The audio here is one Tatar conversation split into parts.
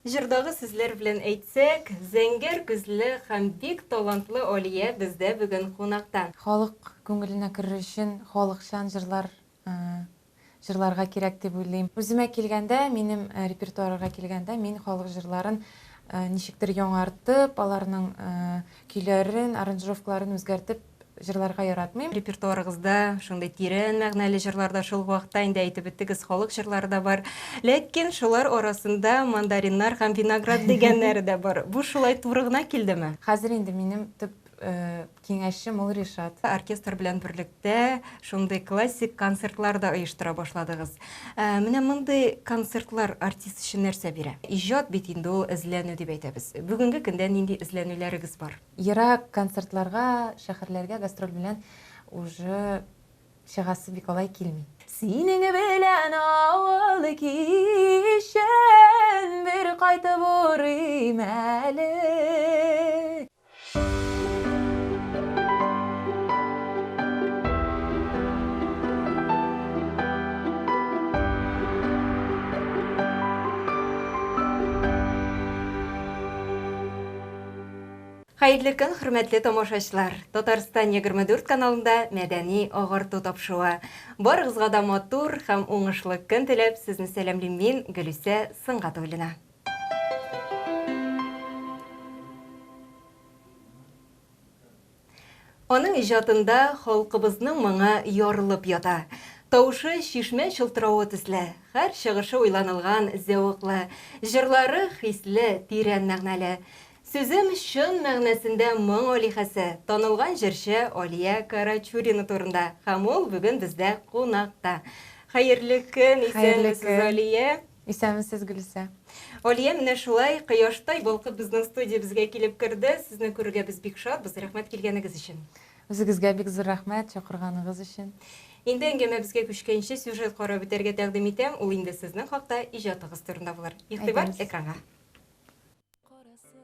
Җырдагы сүзләр белән әйтсәк, зәңгәр күзле һәм бик талантлы Алия бездә бүген кунакта. Халык күңеленә керер өчен халыкчан җырлар җырларга кирәк дип уйлыйм. Үземә килгәндә, минем репертуарга килгәндә, мин халык җырларын ничектер яңартып, аларның көйләрен, аранжировкаларын үзгәртеп җырларга яратмыйм. Репертуарыгызда шундый тирән мәгънәле җырлар да, шул ук вакытта инде әйтеп үттегез, халык җырлары да бар. Ләкин шулар арасында мандариннар һәм виноград дигәннәре дә бар. Бу шулай туры гына килдеме? Хәзер инде минем төп киңәшчем ул Ришат. Оркестр белән берлектә шундый классик концертлар да оештыра башладыгыз. Менә мондый концертлар артист өчен нәрсә бирә? Иҗат бит инде ул эзләнү дип әйтәбез. Бүгенге көндә нинди эзләнүләрегез бар? Ерак концертларга, шәһәрләргә гастроль белән уже чыгасы бик алай килми. Синең белән авыл кичен бер кайтып урыйм әле. Хәерле көн, хөрмәтле тамашачылар! Татарстан 24 каналында мәдәни агарту тапшыруы. Барыгызга да матур һәм уңышлы көн теләп, сезне сәламлим мин, Гөлүсә Сөнгатуллина. Аның иҗатында халкыбызның моңы ярылып ята. Тавышы чишмә чылтыравы төсле, һәр чыгышы уйланылган, зәвыклы, җырлары хисле, тирән мәгънәле. Сүзем чын мәгънәсендә моң алиһәсе, танылган җырчы Алия Карачурина турында һәм ул бүген бездә кунакта. Хәерле көн, исәнмесез, Алия! Исәнмесез, Гөлүсә. Алия менә шулай кояштай балкып безнең студиябезгә килеп керде. Сезне күрергә без бик шатбыз. Рәхмәт килгәнегез өчен. Үзегезгә бик зур рәхмәт, чакырганыгыз өчен. Инде әңгәмәбезгә күчкәнче сюжет карап үтәргә тәкъдим итәм. Ул инде сезнең хакта, иҗатыгыз турында булыр. Игътибар экранга.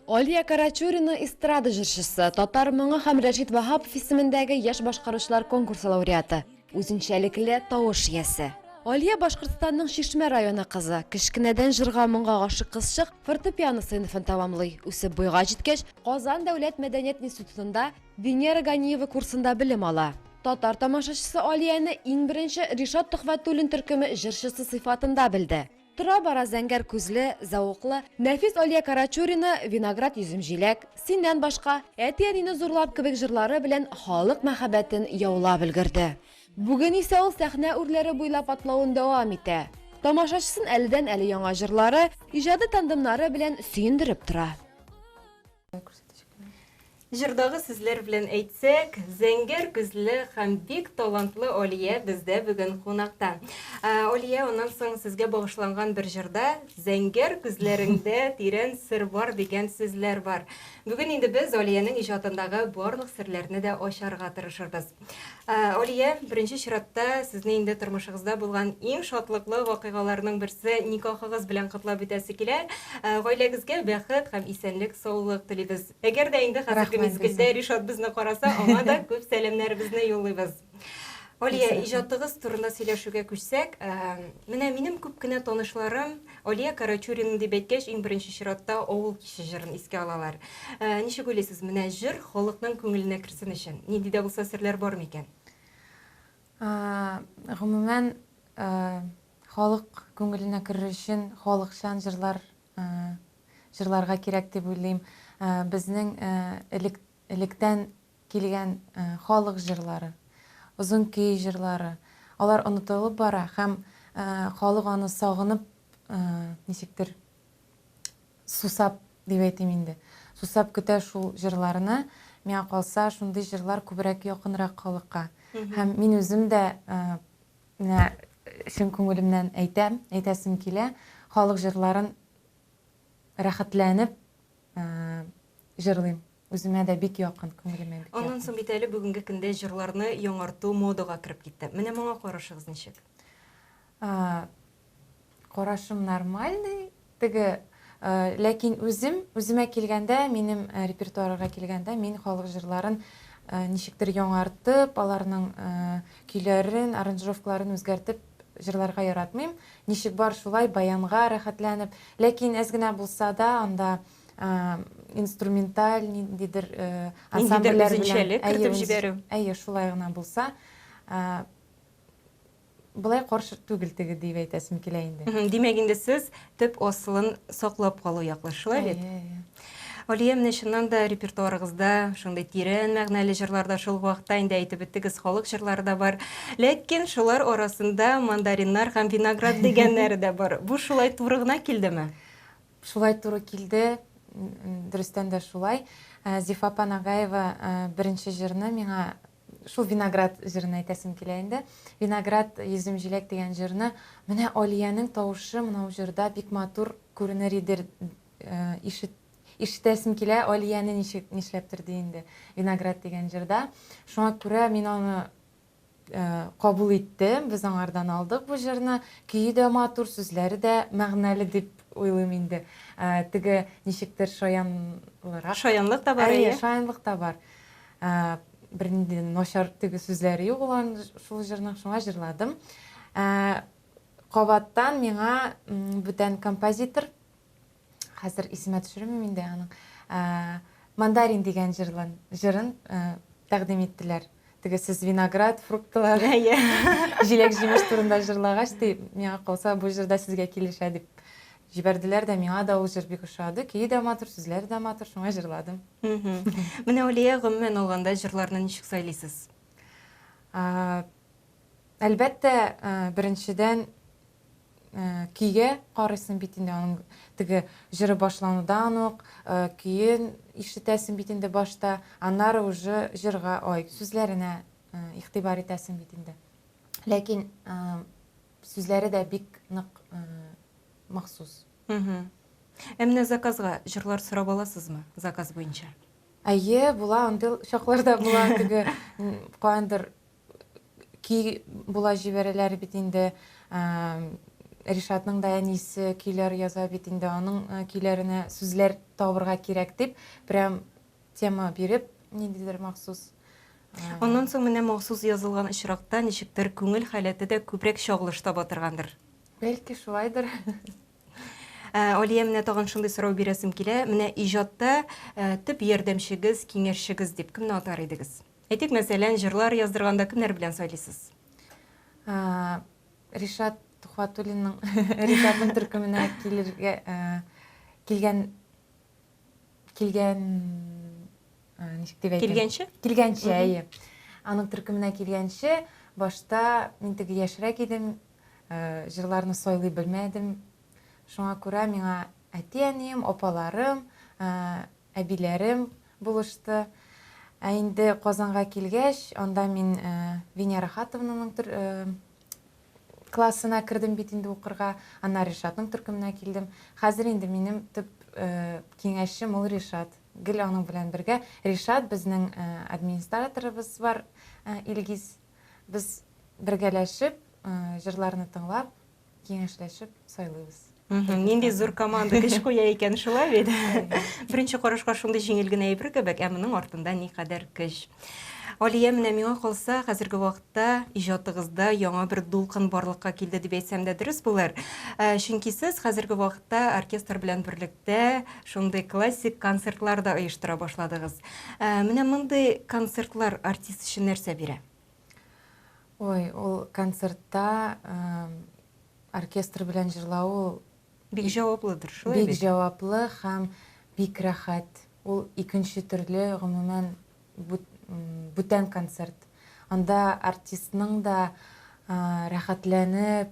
Алия Карачурина эстрада җырчысы, татар моңы һәм Рәшит Ваһапов исемендәге яшь башкаручылар конкурсы лауреаты, үзенчәлекле тавыш иясе. Алия Башкортстанның Чишмә районы кызы. Кечкенәдән җырга-моңга гашыйк кызчык фортепиано сыйныфын тәмамлый. Үсеп буйга җиткәч, Казан дәүләт мәдәният институтында Венера Ганиева курсында белем ала. Татар тамашачысы Алияне иң беренче Ришат Төхвәтуллин төркеме җырчысы сыйфатында белде. Тора-бара зәңгәр күзле, зәвыклы, нәфис Алия Карачурина Виноград йөзем җиләк, Синнән башка, Әти-әнине зурлап кебек җырлары белән халык мәхәббәтен яулап өлгерде. Бүген исә ул сәхнә үрләре буйлап атлавын дәвам итә. Тамашачысын әледән-әле яңа җырлары, иҗади тандемнары белән сөендереп тора. Җырдагы сүзләр белән әйтсәк, зәңгәр күзле һәм бик талантлы Алия бездә бүген кунакта. Алия, аннан соң сезгә багышланган бер җырда зәңгәр күзләреңдә тирән сер бар дигән сүзләр бар. Бүген инде без Алиянең иҗатындагы барлык серләрне дә ачарга тырышырбыз. Алия, беренче чиратта сезне инде тормышыгызда булган иң шатлыклы вакыйгаларның берсе никахыгыз белән котлап үтәсе килә. Гаиләгезгә бәхет һәм исәнлек, саулык телибез. Әгәр дә инде хәзерге мизгелдә Ришат безне караса, аңа да күп сәламнәребезне юллыйбыз. Алия, иҗатыгыз турында сөйләшүгә күчсәк, менә минем күп кенә танышларым Алия Карачурина дип әйткәч, иң беренче чиратта Авыл киче җырын искә алалар. Ничек уйлыйсыз, менә җыр халыкның күңеленә керсен өчен нинди дә булса серләр бар микән? Гомумән, халык күңеленә керер өчен халыкчан җырлар җырларга кирәк дип уйлыйм. Безнең элек электән килгән халык җырлары, озын көй җырлары, алар онытылып бара һәм халык аны сагынып, ничектер сусап дип әйтим инде, сусап көтә шул җырларны. Миңа калса, шундый җырлар күбрәк якынрак халыкка. Һәм мин үзем дә менә чын күңелемнән әйтәм, әйтәсем килә, халык җырларын рәхәтләнеп җырлыйм. Үземә дә бик якын, күңелемә бик якын. Аннан соң бит әле бүгенге көндә җырларны яңарту модага кереп китте. Менә моңа карашыгыз ничек? Карашым нормальный, теге, ләкин үзем, үземә килгәндә, минем репертуарга килгәндә, мин халык җырларын ничектер яңартып, аларның көйләрен, аранжировкаларын үзгәртеп җырларга яратмыйм. Ничек бар шулай, баянга рәхәтләнеп. Ләкин әз генә булса да анда инструменталь ниндидер ансамбльләр белән үзенчәлек кертеп җибәрү. Әйе, шулай гына булса. Болай каршы түгел теге дип әйтәсем килә инде. Димәк инде сез төп асылын саклап калу яклы, шулай бит? Әйе. Алия, менә чыннан да репертуарыгызда шундый тирән мәгънәле җырлар да шул вакытта инде әйтеп үттегез, халык җырлары да бар. Ләкин шулар арасында мандариннар һәм виноград дигәннәре дә бар. Бу шулай туры гына килдеме? Шулай туры килде, дөрестән дә шулай. Зифа апа Нагаева беренче җырны миңа шул виноград җырын әйтәсем килә инде. Виноград, йөзем җиләк дигән җырны менә Алиянең тавышы монау җырда бик матур күренер иде, ишет ишетәсем килә Алияне ничек нишләптер ди инде Виноград дигән җырда. Шуңа күрә мин аны кабул иттем, без аңардан алдык бу җырны. Көе дә матур, сүзләре дә мәгънәле дип уйлыйм инде. Теге ничектер шаянлырак. Шаянлык та бар, әйе. Шаянлык та бар. Бернинди начар теге сүзләре юк ул аның шул җырның, шуңа җырладым. Кабаттан миңа бүтән композитор, хәзер исемә төшермим инде аның, Мандарин дигән җырлын, җырын тәкъдим иттеләр. Теге сез виноград, фруктлар, җиләк-җимеш турында җырлагач, ди, миңа калса, бу җыр да сезгә килешә дип җибәрделәр дә, миңа да ул җыр бик ошады. Көе дә матур, сүзләре дә матур, шуңа җырладым. Менә, Алия, гомумән алганда, җырларны ничек сайлыйсыз? Әлбәттә, беренчедән, көйгә карыйсың бит инде, аның теге җыры башланудан ук көен ишетәсең бит инде башта, аннары уже җырга, ой, сүзләренә игътибар итәсең бит инде. Ләкин сүзләре дә бик нык махсус. Ә менә заказга җырлар сорап аласызмы, заказ буенча? Әйе, була, андый чаклар да була, теге каяндыр Көй була җибәрәләр бит инде. Ришатның да әнисе көйләр яза бит инде, аның көйләренә сүзләр табырга кирәк дип, прям тема биреп, ниндидер махсус. Аннан соң менә махсус язылган очракта ничектер күңел халәте дә күбрәк чагылыш таба торгандыр. Бәлки шулайдыр. Алия, менә тагын шундый сорау бирәсем килә. Менә иҗатта төп ярдәмчегез, киңәшчегез дип кемне атар идегез? Әйтик, мәсәлән, җырлар яздырганда кемнәр белән сайлыйсыз? Ришат Тухватуллинның Ришатның төркеменә килергә килгән килгән ничек дип әйтим? Килгәнче? Килгәнче, әйе. Аның төркеменә килгәнче, башта мин теге яшьрәк идем, җырларны сайлый белмәдем. Шуңа күрә миңа әти-әнием, апаларым, Әбиләрем булышты. Ә инде Казанга килгәч, анда мин Венера Хатовнаның классына кердем бит инде укырга. Аннары Ришатның төркеменә килдем. Хәзер инде минем төп киңәшчем ул Ришат. Гел аның белән бергә. Ришат безнең администраторыбыз бар, Илгиз. Без бергәләшеп, җырларны тыңлап, Киңәшләшеп сайлыйбыз. Нинди зур команда көч куя икән, шулай бит? Беренче карашка шундый җиңел генә әйбер кебек, ә моның артында никадәр көч. Алия, менә миңа калса, хәзерге вакытта иҗатыгызда яңа бер дулкын барлыкка килде дип әйтсәм дә дөрес булыр. Э, чөнки сез хәзерге вакытта оркестр белән берлектә шундый классик концертлар да оештыра башладыгыз. Э, менә мондый концертлар артист өчен нәрсә бирә? Ой, ул концертта оркестр белән җырлау ул бик җаваплыдыр, шулай бит? Бик җаваплы һәм бик рәхәт. Ул икенче төрле, гомумән, бүтән концерт. Анда артистның да рәхәтләнеп,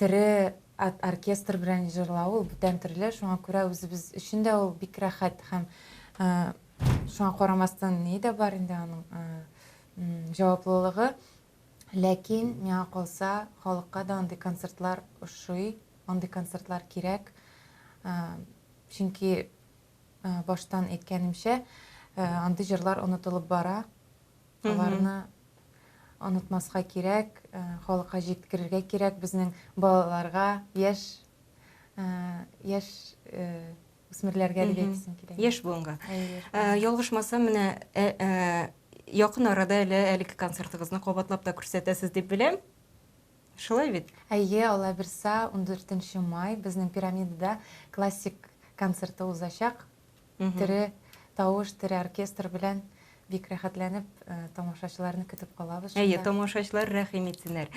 тере оркестр белән җырлавы ул бүтән төрле. Шуңа күрә үзебез өчен дә ул бик рәхәт һәм шуңа карамастан ни дә бар инде аның җаваплылыгы. Ләкин, миңа калса, халыкка да андый концертлар ошый, андый концертлар кирәк. Чөнки, баштан әйткәнемчә, андый җырлар онытылып бара. Аларны онытмаска кирәк, халыкка җиткерергә кирәк, безнең балаларга, яшь, яшь үсмерләргә дип әйтәсем килә. Яшь буынга. Ялгышмасам, менә якын арада әле әлеге концертыгызны кабатлап та күрсәтәсез дип беләм. Шулай бит? Әйе, Аллабирса, ундүртенче май безнең Пирамидада классик концерты узачак. Тере тавыш, тере оркестр белән бик рәхәтләнеп тамашачыларны көтеп калабыз шунда. Әйе, тамашачылар рәхим итсеннәр.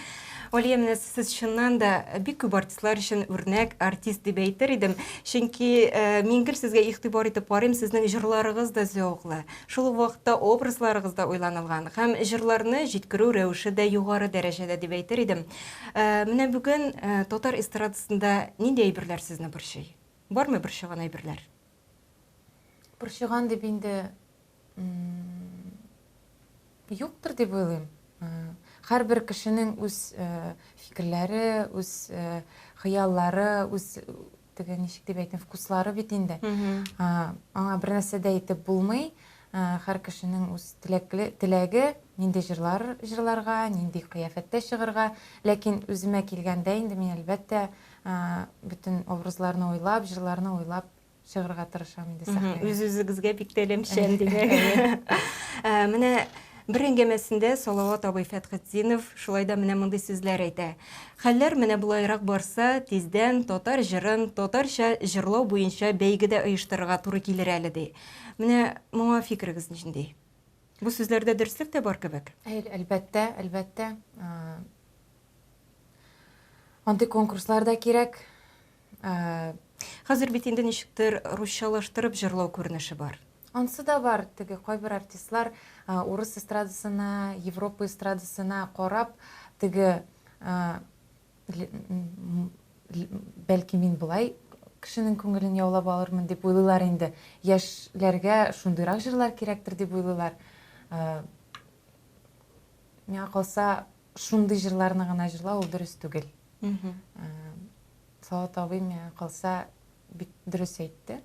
Алия, менә сез чыннан да бик күп артистлар өчен үрнәк артист дип әйтер идем. Чөнки мин гел сезгә игътибар итеп карыйм, сезнең җырларыгыз да зәвыклы. Шул ук вакытта образларыгыз да уйланылган һәм җырларны җиткерү рәвеше дә югары дәрәҗәдә дип әйтер идем. Менә бүген татар эстрадасында нинди әйберләр сезне борчый? Бармы борчыган әйберләр? Борчыган дип инде юктыр дип уйлыйм. Һәрбер кешенең үз фикерләре, үз хыяллары, үз теге ничек дип әйтим, вкуслары бит инде. Аңа бер нәрсә дә әйтеп булмый. Һәр кешенең үз теләкле, теләге, нинди җырлар җырларга, нинди кыяфәттә чыгырга. Ләкин үземә килгәндә инде мин, әлбәттә, бөтен образларны уйлап, җырларны уйлап чыгарга тырышам инде сәхнәгә. Үз-үзегезгә бик таләпчән, димәк. Менә бер әңгәмәсендә Салават абый Фәтхетдинов шулай да менә мондый сүзләр әйтә. Хәлләр менә болайрак барса, тиздән татар җырын татарча җырлау буенча бәйге дә оештырырга туры килер әле, ди. Менә моңа фикерегез нинди? Бу сүзләрдә дөреслек тә бар кебек. Әлбәттә, әлбәттә. Андый конкурслар да кирәк. Хәзер бит инде ничектер русчалаштырып җырлау күренеше бар. Ансы да бар, теге кайбер артистлар урыс эстрадасына, Европа эстрадасына карап, теге бәлки мин болай кешенең күңелен яулап алырмын дип уйлыйлар инде. Яшьләргә шундыйрак җырлар кирәктер дип уйлыйлар. Миңа калса, шундый җырларны гына җырлау ул дөрес түгел. Салават абый, миңа калса, бик дөрес әйтте.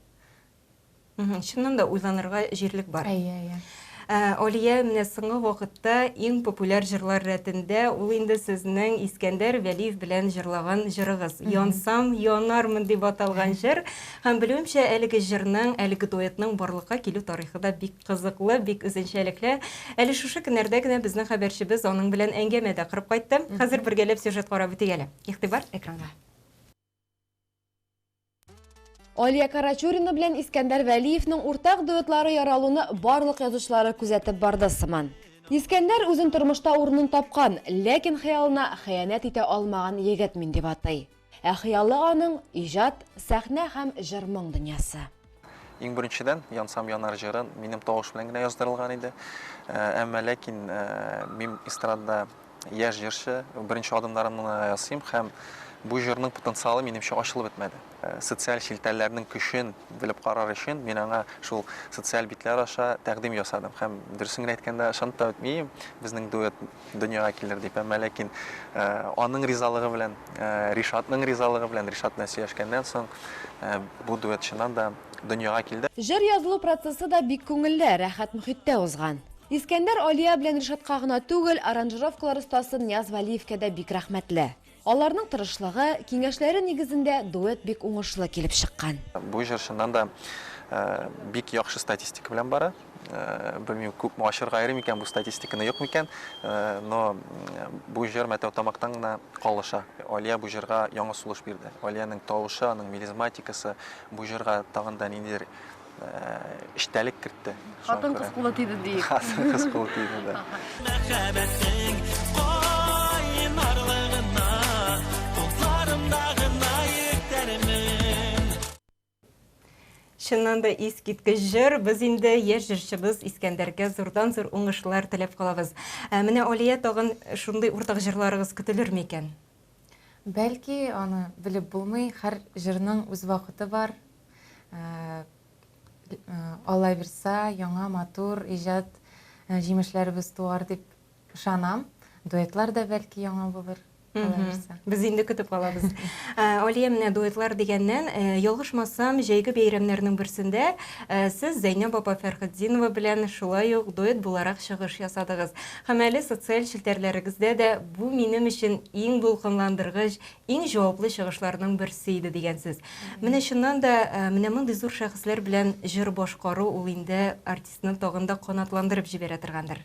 Чыннан да уйланырга җирлек бар. Әйе, әйе. Алия, менә соңгы вакытта иң популяр җырлар рәтендә ул инде сезнең Искәндәр Вәлиев белән җырлаган җырыгыз. Янсам, янармын дип аталган җыр. Һәм белүемчә, әлеге җырның, әлеге дуэтның барлыкка килү тарихы да бик кызыклы, бик үзенчәлекле. Әле шушы көннәрдә генә безнең хәбәрчебез аның белән әңгәмә дә корып кайтты. Хәзер бергәләп сюжет карап үтик әле. Игътибар экранга. Алия Карачурина белән Искәндәр Вәлиевның уртак дуэтлары яралуны барлык язучылары күзәтеп барды сыман. Искәндәр үзен тормышта урынын тапкан, ләкин хыялына хыянәт итә алмаган егет мин дип атый. Ә хыялы аның, иҗат, сәхнә һәм җыр-моң дөньясы. Иң беренчедән, Янсам янар җыры минем тавыш белән генә яздырылган иде. Әмма ләкин мин эстрадада яшь җырчы, беренче адымнарымны гына ясыйм һәм бу җырның потенциалы минемчә ачылып бетмәде. Социаль челтәрләрнең көчен белеп карар өчен мин аңа шул социаль битләр аша тәкъдим ясадым. Һәм дөресен генә әйткәндә, ышанып та бетмим, безнең дуэт дөньяга килер дип. Әмма ләкин аның ризалыгы белән, Ришатның ризалыгы белән, Ришат белән сөйләшкәннән соң, бу дуэт чыннан да дөньяга килде. Җыр язылу процессы да бик күңелле, рәхәт мохиттә узган. Искәндәр Алия белән Ришатка гына түгел, аранжировкалар остасы Нияз Вәлиевкә дә бик рәхмәтле. Аларның тырышлыгы, киңәшләре нигезендә дуэт бик уңышлы килеп чыккан. Бу җыр чыннан да бик яхшы статистика белән бара. Белмим, күпме ачырга йөри микән бу статистиканы, юк микән, но бу җыр Мәтәүтамактан гына калыша. Алия бу җырга яңа сулыш бирде. Алиянең тавышы, аның мелизматикасы бу җырга тагын да ниндидер эчтәлек кертте. Хатын-кыз кулы тиде диек. Хатын-кыз кулы тиде, да. Мәхәббәтнең кайнарлыгына утларымда гына йөртәрмен. Чыннан да искиткеч җыр. Без инде яшь җырчыбыз Искәндәргә зурдан-зур уңышлар теләп калабыз. Ә менә Алия тагын шундый уртак җырларыгыз көтелер микән? Бәлки, аны белеп булмый. Һәр җырның үз вакыты бар. Алла бирса, яңа матур иҗат җимешләребез туар дип Ышанам, дуэтлар да бәлки яңа булыр, Алла бирсә. Без инде көтеп калабыз. Алия, менә дуэтлар дигәннән, ялгышмасам, җәйге бәйрәмнәрнең берсендә сез Зәйнәб апа Фәрхетдинова белән шулай ук дуэт буларак чыгыш ясадыгыз. Һәм әле социаль челтәрләрегездә дә бу минем өчен иң дулкынландыргыч, иң җаваплы чыгышларның берсе иде дигәнсез. Менә чыннан да, менә мондый зур шәхесләр белән җыр башкару ул инде артистны тагын да канатландырып җибәрә торгандыр.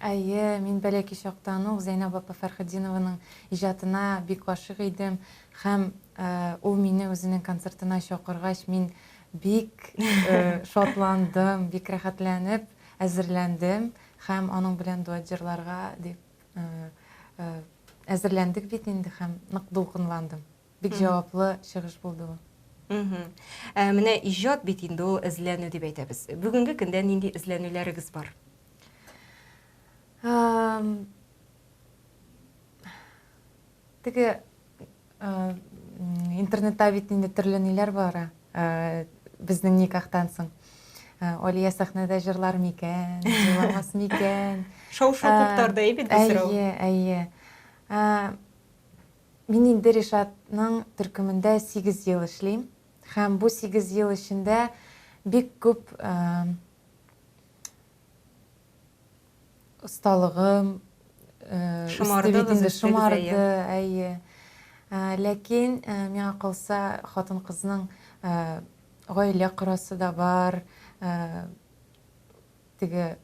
Әйе, мин бәләкәй чактан ук Зәйнәб апа Фәрхетдинованың иҗатына бик гашыйк идем һәм ул мине үзенең концертына чакыргач, мин бик шатландым, бик рәхәтләнеп әзерләндем һәм аның белән дуэт җырларга дип әзерләндек бит инде һәм нык дулкынландым. Бик җаваплы чыгыш булды ул. Ә менә иҗат бит инде ул эзләнү дип әйтәбез. Бүгенге көндә нинди эзләнүләрегез бар? Теге интернетта бит инде төрле ниләр бара безнең никахтан соң. Алия сәхнәдә җырлар микән, җырламас микән? Шау-шу куптарды бит бу сорау. Әйе, әйе. Мин инде Ришатның төркемендә 8 ел эшлим. Һәм бу 8 ел эчендә бик күп осталыгым үсте бит инде, шомарды, әйе. Ләкин миңа калса, хатын-кызның гаилә корасы да бар, теге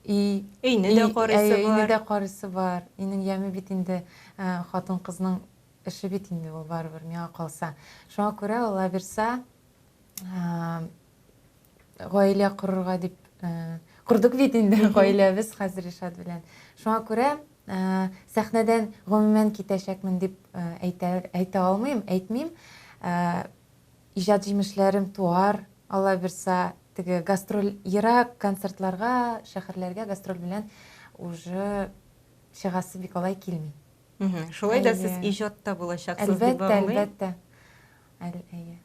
өй өйне дә карыйсы бар. Өйне дә карыйсы бар. Өйнең яме бит инде хатын-кызның эше бит инде ул барыбер, миңа калса. Шуңа күрә, Алла бирса, гаилә корырга дип кордык бит инде гаиләбез хәзер Ришат белән. Шуңа күрә сәхнәдән гомумән китәчәкмен дип әйтә, әйтә алмыйм, әйтмим. Иҗат җимешләрем туар, Алла бирса, теге гастроль ерак концертларга, шәһәрләргә гастроль белән уже чыгасы бик алай килми. Шулай да сез иҗатта булачаксыз дип аңлыйм. Әлбәттә, әлбәттә. Әйе.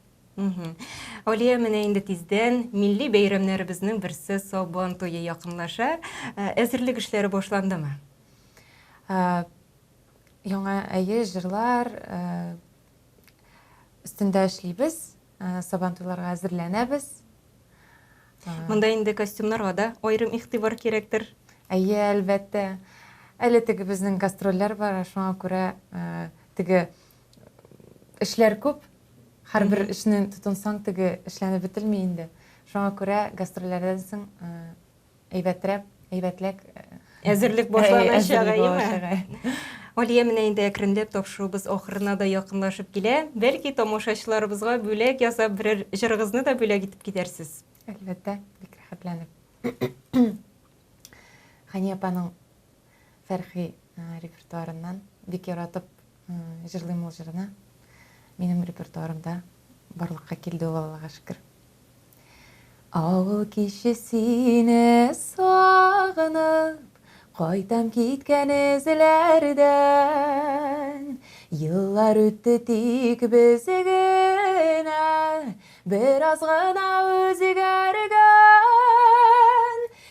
Алия, менә инде тиздән милли бәйрәмнәребезнең берсе Сабан туе якынлаша. Әзерлек эшләре башландымы? Яңа әйе, җырлар өстендә эшлибез, Сабан туйларга әзерләнәбез. Монда инде костюмнарга да аерым игътибар кирәктер. Әйе, әлбәттә. Әле теге безнең гастрольләр бара, шуңа күрә теге эшләр күп. Һәрбер эшне тотынсаң, теге эшләнеп бетелми инде. Шуңа күрә гастрольләрдән соң әйбәтрәк, әйбәтләк әзерлек башланачак, әйеме? Алия, менә инде әкренләп тапшыруыбыз ахырына да якынлашып килә. Бәлки, тамашачыларыбызга бүләк ясап, берәр җырыгызны да бүләк итеп китәрсез? Әлбәттә, бик рәхәтләнеп. Хәния апаның Фәрхи репертуарыннан бик яратып Җырлыйм ул җырны. Минем репертуарымда барлыкка килде ул, Аллага шөкер. Авыл киче сине сагынып, Кайтам киткән эзләрдән. Еллар үтте тик без генә Бераз гына үзгәргән.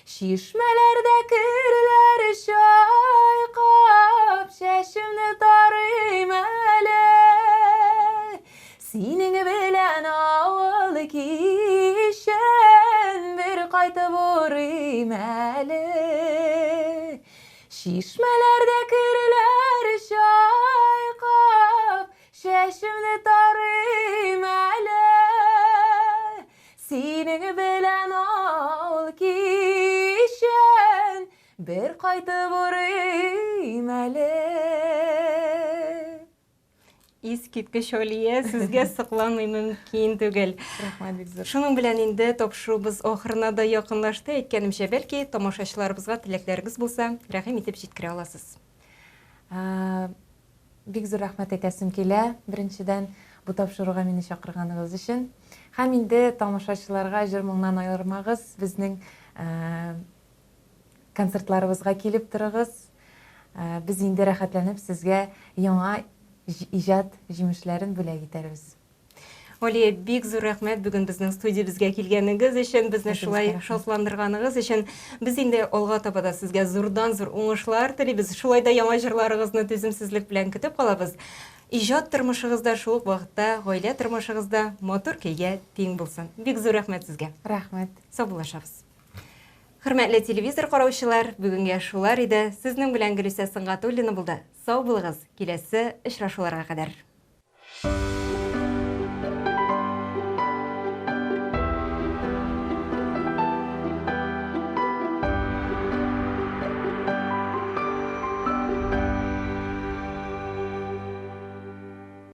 Чишмәләрдә керләр чайкап, Чәчемне тарыйм әле. Синең белән авыл кичен Бер кайтып урыйм әле. Чишмәләрдә керләр чайкап, Чәчемне тарыйм әле. Синең белән авыл кичен Бер кайтып урыйм әле. Искиткеч, Алия, сезгә сокланмый мөмкин түгел. Рәхмәт бик зур. Шуның белән инде тапшыруыбыз ахырына да якынлашты. Әйткәнемчә, бәлки, тамашачыларыбызга теләкләрегез булса, рәхим итеп җиткерә аласыз. Бик зур рәхмәт әйтәсем килә, беренчедән, бу тапшыруга мине чакырганыгыз өчен. Һәм инде тамашачыларга җыр-моңнан аермагыз, безнең концертларыбызга килеп торыгыз. Без инде рәхәтләнеп сезгә яңа иҗат җимешләрен бүләк итәрбез. Алия, бик зур рәхмәт бүген безнең студиябезгә килгәнегез өчен, безне шулай шатландырганыгыз өчен. Без инде алга таба да сезгә зурдан-зур уңышлар телибез. Шулай да яңа җырларыгызны түземсезлек белән көтеп калабыз. Иҗат тормышыгыз да, шул ук вакытта гаилә тормышыгыз да матур көйгә тиң булсын. Бик зур рәхмәт сезгә. Рәхмәт. Саубуллашабыз. Хөрмәтле телевизор караучылар, бүгенгә шулар иде. Сезнең белән Гөлүсә Сөнгатуллина булды. Сау булыгыз, киләсе очрашуларга кадәр.